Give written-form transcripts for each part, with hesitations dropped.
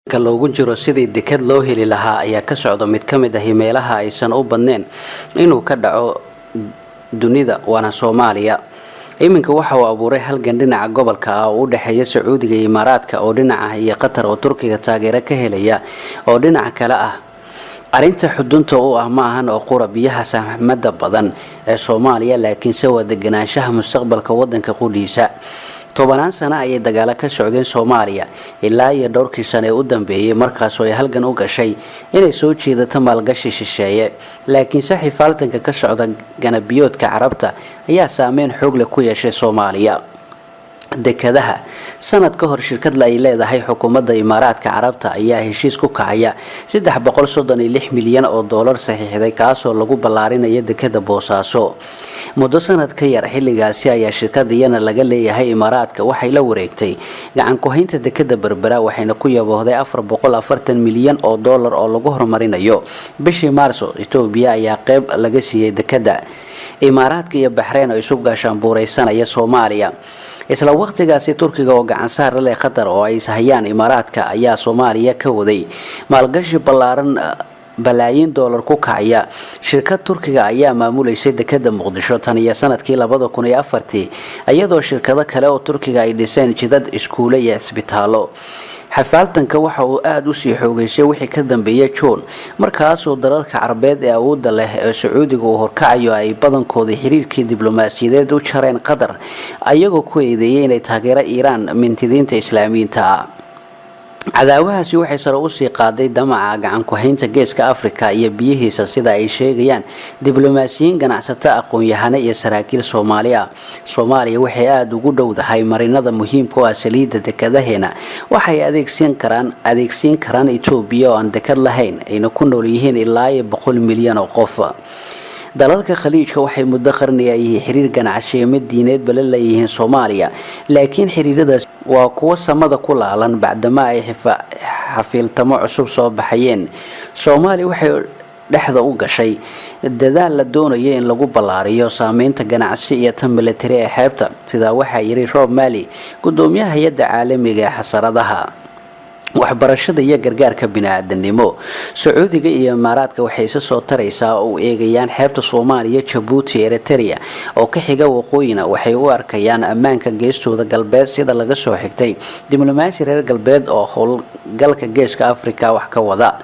Ka loogu jiro sidii dekad loo heli lahaa ayaa ka socda mid ka mid ahi meelaha aysan u badnayn inuu ka dhaco dunida, waana Soomaaliya. Iminka waxa uu abuuray halgan dhinaca gobolka ah oo u dhexeeya Sacuudiga iyo Imaaraadka oo dhinaca iyo Qatar oo Turkiga taageero ka helaya oo dhinaca kale ah. Arrinta xudunta u ah ma ahan oo qura biyaha saxmada badan ee Soomaaliya, laakiinse waa deganaanshaha mustaqbalka wadanka qudhiisa. Tobanaan sano ayay dagaalo ka socdeen Soomaaliya ilaa iyo dhowrkii sano ee u dambeeyay, markaasoo ay halgan u gashay inay soo jiidato maalgashi shisheeye. Laakiinse xifaaltanka ka socda ganabiyoodka Carabta ayaa saameyn xoog leh ku yeeshay Soomaaliya. Dekadaha sanad ka hor, shirkad ay leedahay xukuumadda Imaaraadka Carabta ayaa heshiis ku kacaya 336 milyan oo doolar saxiixday, kaasoo lagu ballaarinayo dekada Boosaaso. Muddo sanad ka yar xilligaasi ayaa shirkada iyana laga leeyahay Imaaraadka waxay la wareegtay gacan ku-haynta dekada Berbera, waxayna ku yaboohday 440 milyan oo doolar oo lagu horumarinayo. Bishii Maarso, Itoobiya ayaa qeyb laga siiyey dekada. Imaaraadka iyo Baxreyn oo isu gaashaanbuureysanaya Soomaaliya. Isla waqtigaasi, Turkiga oo gacansaar la leh Qatar oo ay ishayaan Imaaraadka ayaa Soomaaliya ka waday maalgashi ballaaran, balaayiin doolar ku kacaya. Shirkad Turkiga ayaa maamuleysay dekada Muqdisho tan iyo sanadkii 2004-tii, iyadoo shirkado kale oo Turkiga ay dhiseen jidad, iskuule iyo cisbitaallo. Xafaaltanka waxa uu aada usii xoogeysay wixii ka dambeeyay Juun, markaasoo dalalka Carbeed ee awoodda leh ee Sacuudiga uu horkacayo ay badankoodii xiriirkii diblomaasiyadeed u jareen Qatar, ayagoo ku eedeeyay inay taageero Iiraan mintidiinta Islaamiyiinta ah. Cadaawahaasi waxay sare usii qaaday damaca gacan ku-haynta Geeska Afrika iyo biyihiisa, sida ay sheegayaan diblomaasiyiin, ganacsato, aqoon-yahano iyo saraakiil Soomaali ah. Soomaaliya waxay aada ugu dhowdahay marinada muhiimka oo ah saliidda. Dekadaheena waxay adeegsiin karaan Itoobiya oo aan dekad lahayn, ayna ku nool yihiin ilaa iyo 100 milyan oo qof. Dalalka Khaliijka waxay muddo qarniga ay xiriir ganacsi iyo mid diineedba la leeyihiin Soomaaliya, laakiin xiriiradaas waa kuwo samada ku laalan bacdama ay xafiiltamo cusub soo baxayeen. Soomaaliya waxay dhexda u gashay dadaal la doonayo in lagu ballaariyo saameynta ganacsi iyo tan militari ee xeebta. Sidaa waxaa yidhi Rob Malley, gudoomiyaha hay-adda caalamiga ee xasaradaha, waxbarashada iyo gargaarka bini-aadanimo. Sacuudiga iyo Imaaraadka waxay isa soo taraysaa oo u eegayaan xeebta Soomaaliya. Jabuuti, Eritrea oo ka xiga waqooyina waxay u arkayaan ammaanka geestooda galbeed, sida laga soo xigtay diblomaasi reer galbeed oo howlgalka Geeska Africa wax ka wada.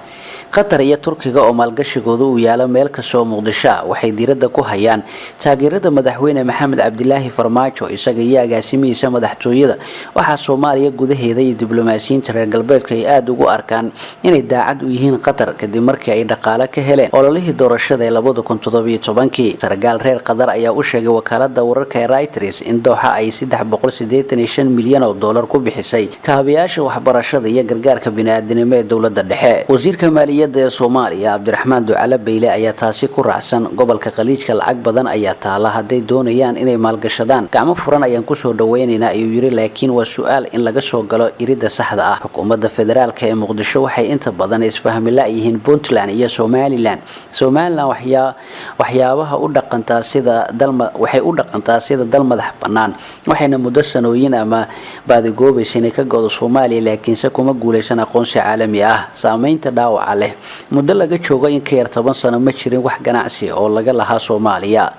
Qatar iyo Turkiga oo maalgashigooda uu yaalo meel kastoo Muqdisho ah waxay diiradda ku hayaan taageerada Madaxweyne Maxamed Cabdilaahi Farmaajo, isaga iyo agaasimihiisa madaxtooyada. Waxaa Soomaaliya gudaheeda iyo diblomaasiyiinta reer galbeedku ay aada ugu arkaan inay daacad u yihiin Qatar, kadib markii ay dhaqaale ka heleen ololihii doorashada ee 2017-kii. Sargaal reer Qatar ayaa u sheegay wakaalada wararka ee Reuters in Dooxa ay 385 milyan oo doolar ku bixisay kaabayaasha waxbarashada iyo gargaarka biniaadanimo ee dowlada dhexe. Wasiirka maaliyadda ee Soomaaliya, Cabdiraxmaan Ducale Bayle, ayaa taasi ku raacsan. Gobolka Khaliijka lacag badan ayaa taala, hadday doonayaan inay maalgashadaan gacmo furan ayaan kusoo dhaweynaynaa, ayuu yiri, laakiin waa su-aal in laga soo galo iridda saxda ah. Xukuumadda federaalka ee Muqdisho waxay inta badan isfahmi la-yihiin Puntland iyo Somaliland. Somaliland waxyaabaha u dhaqantaa sida dalma waxay u dhaqantaa sida dal madax bannaan, waxayna muddo sanooyin ama baadigoobaysa inay ka go'do Soomaaliya, laakiinse kuma guuleysan aqoonsi caalami ah. Saameynta dhaawaca leh: muddo laga joogo in ka yar 10 sano ma jirin wax ganacsi oo laga lahaa Soomaaliya.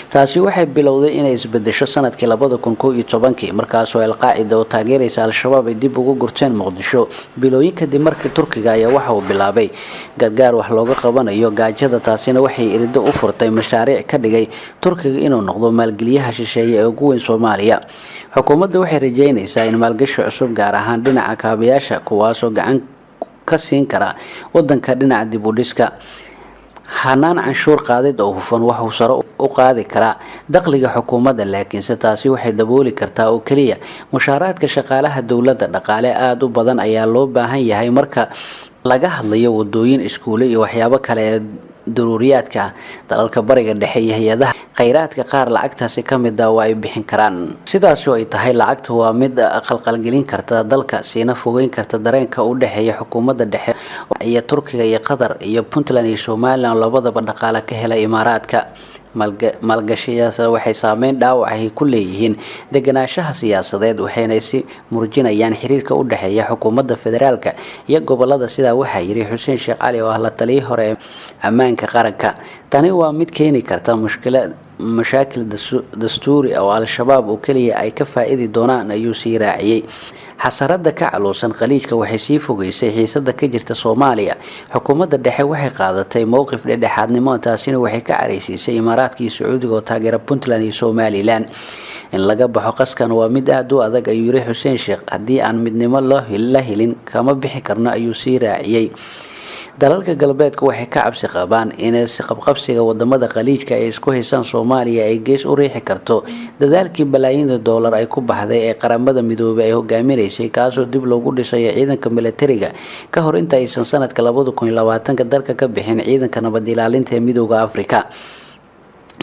Taasi waxay bilowday inay isbedesho sanadkii 2011-kii, markaasoo Alqaacida oo taageeraysa Al-Shabaab ay dib ugu gurteen Muqdisho. Bilooyin kadib markii Turkiga ayaa waxa uu bilaabay gargaar wax looga qabanayo gaajada, taasina waxay irido u furtay mashaariic ka dhigay Turkiga inuu noqdo maalgeliyaha shisheeye ee ugu weyn Soomaaliya. Xukuumadda waxay rajeynaysaa in maalgashi cusub, gaar ahaan dhinaca kaabayaasha, kuwaasoo gacan ka siin kara wadanka dhinaca dib u dhiska. Hanaan canshuur qaadid oo hufan waxuu sare u qaadi karaa dakhliga xukuumadda, laakiinse taasi waxay dabooli kartaa oo keliya mushaaraadka shaqaalaha dowladda. Dhaqaale aada u badan ayaa loo baahan yahay marka laga hadlayo wadooyin, iskuule iyo waxyaabo kale ee daruuriyaadka ah. Dalalka Bariga Dhexe iyo hay-adaha khayraadka qaar lacagtaasi ka mid ah waa ay bixin karaan. Sidaasi oo ay tahay, lacagta waa mid qalqalgelin karta dalka, siina fogeyn karta dareenka u dhexeeya xukuumadda dhexe iyo Turkiga iyo Qatar iyo Puntland iyo Somaliland, labadaba dhaqaale ka hela Imaaraadka. Maalgashiyaas waxay saameyn dhaawac ahi ku leeyihiin deganaanshaha siyaasadeed, waxayna si murjinayaan xiriirka u dhexeeya xukuumadda federaalka iyo gobolada. Sidaa waxaa yiri Xuseen Sheekh Cali oo ah la taliyii hore ee ammaanka qaranka. Tani waa mid keeni karta mushkilad, mashaakil dastuuri oo Al-Shabaab oo keliya ay ka faa-idi doonaan, ayuu sii raaciyey. Xasarada ka caluusan Khaliijka waxay sii fogeysay xiisada ka jirta Soomaaliya. Xukuumadda dhexe waxay qaadatay mowqif dhexdhexaadnimo, taasina waxay ka careysiisay Imaaraadka iyo Sacuudiga oo taageera Puntland iyo Somalilan. In laga baxo qaskan waa mid aada u adag, ayuu yiri Xuseen Sheekh. Haddii aan midnimo la helin, kama bixi karno, ayuu sii raaciyey. Dalalka galbeedka waxay ka cabsi qabaan in isqabqabsiga wadamada Khaliijka ay isku haysaan Soomaaliya ay gees u riixi karto dadaalkii balaayinta doolar ay ku baxday ee Qaramada Midoobay ay hogaaminaysay, kaasoo dib loogu dhisayo ciidanka milatariga ka hor inta aysan sanadka 2020-ka dalka ka bixin ciidanka nabad ilaalinta ee Midooda Afrika.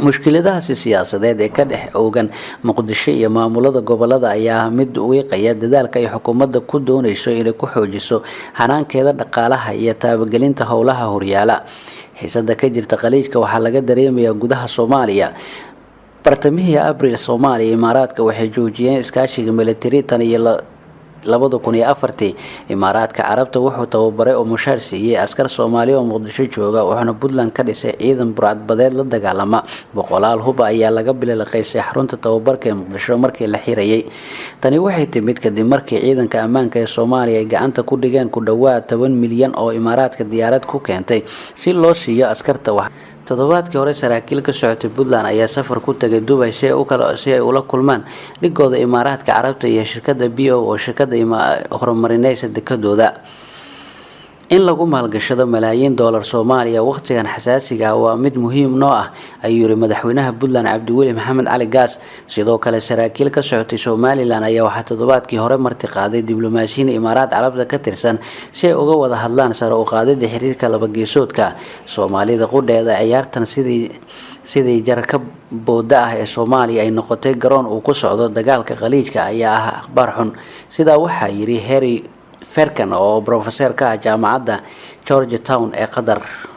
Mushkiladahaasi siyaasadeed ee ka dhex oogan Muqdisho iyo maamulada gobolada ayaa mid wiiqaya dadaalka ay xukuumadda ku dooneyso inay ku xoojiso hanaankeeda dhaqaalaha iyo taabagelinta howlaha horyaala. Xiisada ka jirta Khaliijka waxaa laga dareemayaa gudaha Soomaaliya. Bartamihii Abril, Soomaaliya, Imaaraadka waxay joojiyeen iskaashiga militari tan iyo 2004-tii. Imaaraadka Carabta wuxuu tababaray oo mushaar siiyey askar Soomaaliya oo Muqdisho jooga, wuxuuna Puntland ka dhisay ciidan burcadbadeed la dagaalama. Boqolaal huba ayaa laga bililaqaysay xarunta tababarka ee Muqdisho markii la xirayay. Tani waxay timid kadib markii ciidanka ammaanka ee Soomaaliya ay gacanta ku dhigeen ku dhawaad 10 milyan oo Imaaraadka diyaarad ku keentay si loo siiyo askarta. Toddobaadkii hore, saraakiil ka socotay Puntland ayaa safar ku tagay Dubay si ay ula kulmaan dhigooda Imaaraadka Carabta iyo shirkada B O oo shirkada horumarineysa dekadooda. In lagu maalgashado malaayiin doolar Soomaaliya waqtigan xasaasiga ah waa mid muhiim noo ah, ayuu yiri madaxweynaha Puntland Cabdiweli Maxamed Cali Gaas. Sidoo kale, saraakiil ka socotay Somalilan ayaa waxaa toddobaadkii hore marti qaaday diblomaasiyiin Imaaraad Carabta ka tirsan si ay uga wada hadlaan sare u qaadida xiriirka labageesoodka. Soomaalida qudheeda ciyaartan sidii jarka booda ah ee Soomaaliya ay noqotay garoon uu ku socdo dagaalka Khaliijka ayaa ah akhbaar xun. Sidaa waxaa yiri Harry Ferkan oo brofeseer ka ah jaamacadda George Town ee Qatar.